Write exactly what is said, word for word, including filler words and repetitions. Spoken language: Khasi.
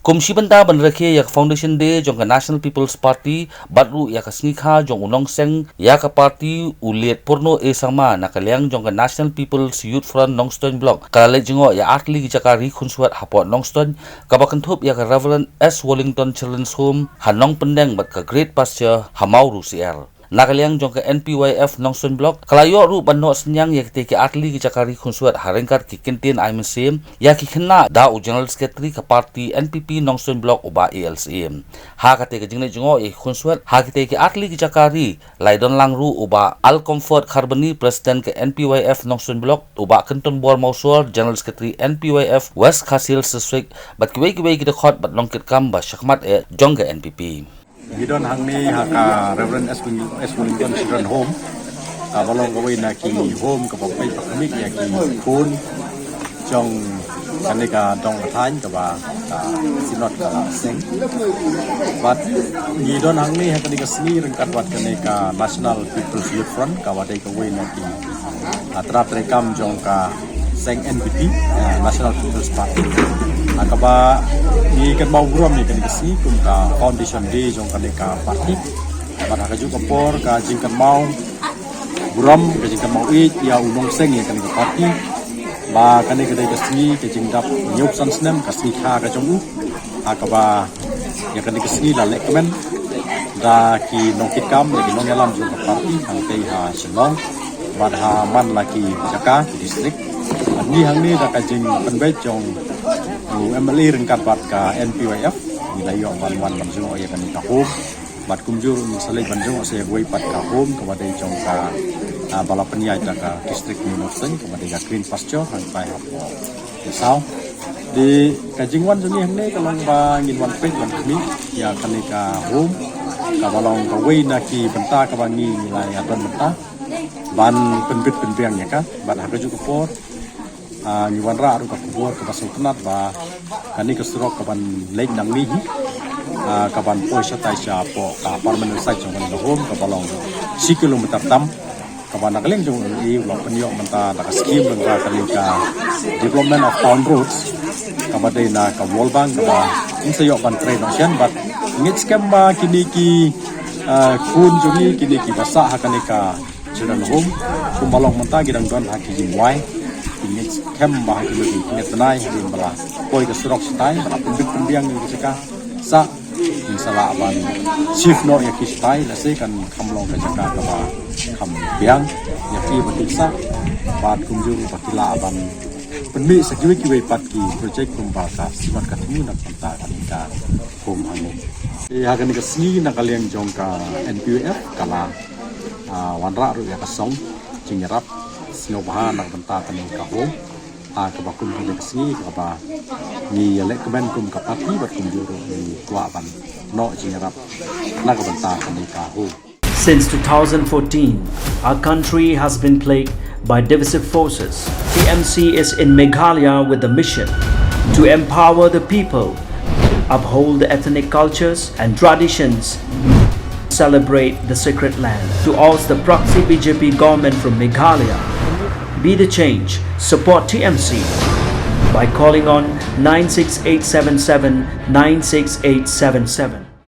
Kum shi bynta ban rakhe ïa ka Foundation Day jong ka National People's Party bad ruh ïa ka sngi kha jong u nongseng ïa ka party u Liet Purno A Sangma, na ka liang jong ka National People's Youth Front Nongstoiñ Block ka la leit jngoh ïa artylli ki jaka ri khunswet hapoh Nongstoiñ, kaba kynthup ïa ka Reverend S Wellington Children's Home ha Nongpyndeng bad ka Great Pasture ha Mawrusiar. Na ka liang jong ka N P Y F Nongstoiñ Block ka la ïoh ruh ban noh synñiang ïa kitei ki artylli ki jaka ri khunswet ha ryngkat ki kyntien ai mynsiem ïa ki khynnah da u General Secretary ka party N P P Nongstoiñ Block u Bah A L Syiem. Ha katei ka jingleit jngoh ïa ki khunswet ha kitei ki artylli ki jaka ri la ïadon lang ruh u Bah Alcomfort Kharbani, President ka N P Y F Nongstoiñ Block, u Bah Kynton Bor Mawsor, General Secretary N P Y F West Khasi Hills District, bad kiwei kiwei ki dkhot bad nongkitkam ba shakhmat eh jong ka N P P. Ngi don hangne ha ka Reverend S Win-, S Wellington Children Home, kaba long kawei na ki home kaba peit ba khmih ïa ki khun jong kane ka dong ka thaiñ kaba, ah, Synod ka la seng. Bad ngi don hangne ha kane ka sngi ryngkat bad kane ka National People's Youth Front, kaba dei kawei na ki, ah, tnat treikam jong ka seng N P P, ah, National People's Party. Ah, kaba ngi kynmaw burom ïa kane ka sngi kum ka Foundation Day jong kane ka party. Bad ha kajuh ka por ka jingkynmaw burom, ka jingkynmaw ïeit ïa u nongseng ïa kane ka party. Ba kane ka dei ka sngi ka jingdap hynñiewphew san snem ka sngi kha ka jong u. Ha kaba ïa kane ka sngi la lehkmen da ki nongkitkam, da ki nongïalam jong ka party hangtei ha Shillong bad ha man la ki jaka ki district. Bad ngi hangne da ka jingpynbeit jong u M L A ryngkat bad ka N P Y F ngi la ïoh ban wan ban jngoh ïa kane ka home. Bad kumjuh ruh ngin sa leit ban jngoh sa ïa kawei pat ka home kaba dei jong ka, ah, ba la pynïaid da ka district New Nongstoiñ kaba dei ka Green Pasture hangtai hapoh Ïasaw. Dei ka jingwan jong ngi hangne ka long ba ngin wan peit wan khmih ïa kane ka home kaba long kawei na ki bynta kaba ngi la ïadon bynta ban pynbit pynbiang ïa ka. Bad ha kajuh ka por, ah, ngi wanrah ruh ka khubor kaba sngewtynnat ba kane ka surok kaban leit nangne hi, ah, kaban poi shatai shapoh ka permanent site jong kane ka home kaba long shi kilometer tam. Kaba na ka liang jong u la pynïoh mynta da ka scheme lyngba kane ka Development of Town Roads kaba dei na ka World Bank, kaba ngin sa ïoh ban trei noh shen. Bad ngeit skhem ba kine ki, ah, khun jong ngi, kine kiba sah ha kane ka Children Home, kumba long mynta ki dang don ha ki jingwai. Ki ngeit skhem ba ha kine ki ngeit bnai hadien ba la poi ka surok shatai, ba la pynbit pynbiang ïa ki jaka sah, ngin sa lah ban shift noh ïa ki shatai, lehse kan kham long ka jaka kaba kham biang ïa ki ba ki sah. Bad kumjuh ba ki lah ban pynmih sa kiwei kiwei pat ki project kumba ka Synod ka thmu na ka bynta kane ka home hangne. Te ha kane ka sngi na ka liang jong ka N P Y F ka la, ah, wanrah ruh ïa ka song jingïarap sngewbha na ka bynta kane ka home. Ah, kaba kum kane ka sngi kaba ngi ïalehkmen kum ka party bad kumjuh ruh ngi kwah ban noh jingïarap na ka bynta kane ka home. Since two thousand fourteen, our country has been plagued by divisive forces. T M C is in Meghalaya with the mission to empower the people, uphold the ethnic cultures and traditions, celebrate the sacred land. To oust the proxy B J P government from Meghalaya, be the change, support T M C by calling on nine six eight seven seven nine six eight seven seven.